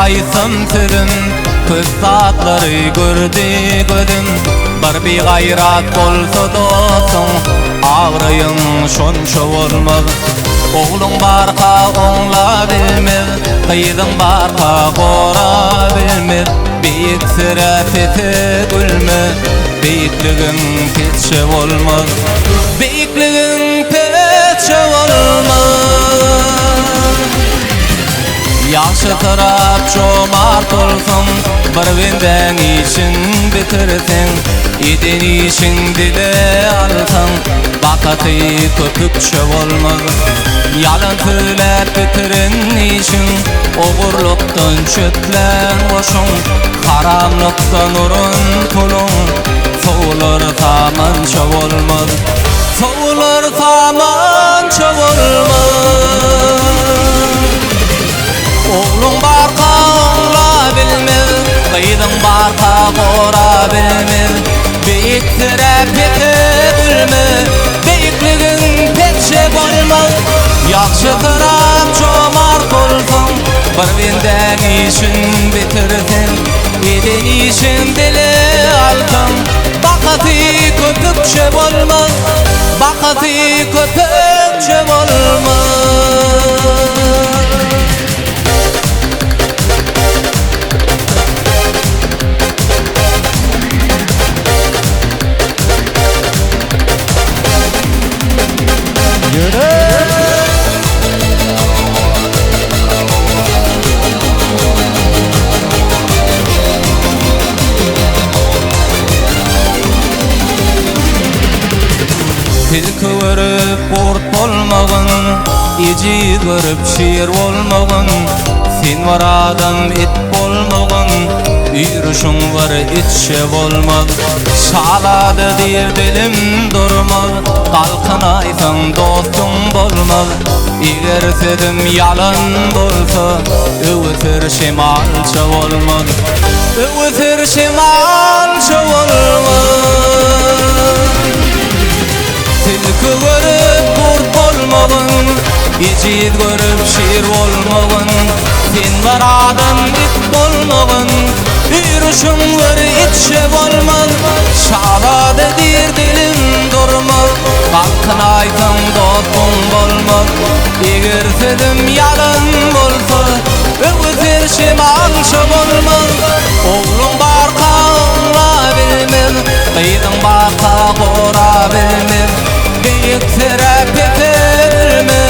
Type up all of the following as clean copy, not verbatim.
aýtsam sözüm, Köp zatlary gördi gözüm. Bir bigaýrat bolsa dostuň, Abraýyň şonça bolmaz. Ogluň barka oňla bilmez, Gyzyň barka gora bilmez. Beýik sere pese gülme, Beýikligiň pesçe bolmaz. Beýikligiň pesçe bolmaz. Ýagşy syrap jomart bolsaň, Bir bendäň işin bitirseň, Eden işiň dile alsaň, Bakasy köpükçe bolmaz. Ýalan sözläp bitiren işiň, Ogurlykdan çöplän goşuň, Haramlykdan uran puluň, Sowular samança bolmaz. Sowular samança bolmaz. Ogluň barka oňla bilmez, Gyzyň barka gora bilmez. Beýik sere pese gülme, Beýikligiň pesçe bolmaz. Ýagşy syrap jomart bolsaň, Bir bendäň işin bitirseň, Eden işiň dile alsaň, Bakasy köpükçe bolmaz, Bakasy köpükçe bolmaz. Tilki görüp gurt bolmagyn, Ejiz görüp şir bolmagyn, Sen bir adam it bolmagyn, Üýrüşiň bir itçe bolmaz. Şazada diýr dilim durmaz, Galkynaýsaň dostuň bolmaz. Eger sözüm ýalan bolsa, Öwüser şemalça bolmaz. Öwüser şemalça bolmaz. Tilki görüp gurt bolmagyn, Ejiz görüp şir bolmagyn, Sen bir adam it bolmagyn, Üýrüşiň bir itçe bolmaz. Şazada diýr dilim durmaz, Galkynaýsaň dostuň bolmaz. Eger sözüm ýalan bolsa, Öwüser şemalça bolmaz. Ogluň barka oňla bilmez, Gyzyň barka gora bilmez. Beýik sere pese bilme,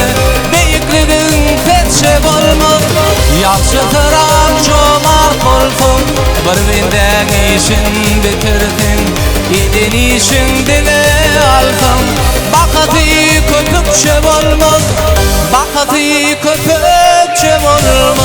Beýikligiň pesçe bolmaz. Ýagşy syran jomart bolsaň, Bir bendäň işin bitirseň, Eden işiň dile alsaň, Bakasy köpükçe bolmaz, Bakasy köpükçe bolmaz.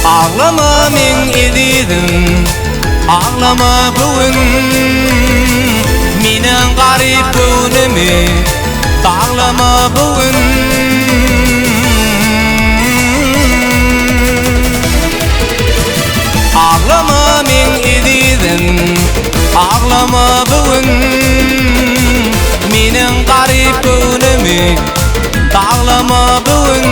Aglama meň ezizim, aglama bu gün Meniň garyp göwnümi daglama bu gün Aglama meň ezizim, aglama bu gün Meniň garyp göwnümi daglama bu gün.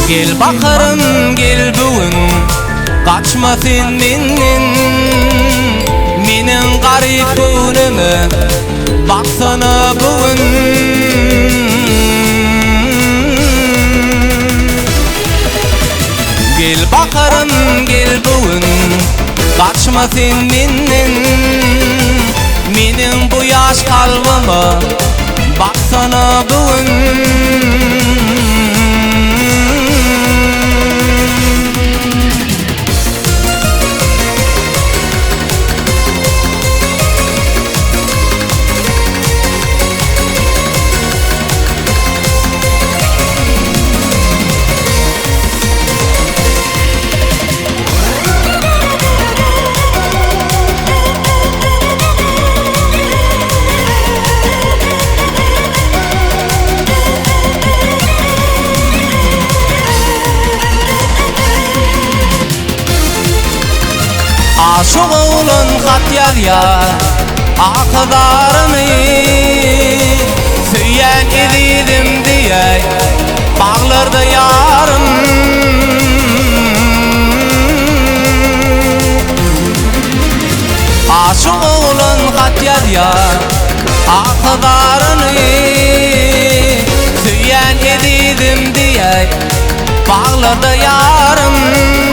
Gel baharym gel bu gün Gaçma sen menden Meniň garyp göwnüme Baksana bu gün. Gel baharym gel bu gün Gaçma sen menden Meniň bu ýaş kalbyma Baksana bu gün. Aşyk oglan hat ýazýar ahyzaryny Söýýän ezizim diýäý baglarda ýarym. Aşyk oglan hat ýazýar ahyzaryny Söýýän ezizim diýäý baglarda ýarym.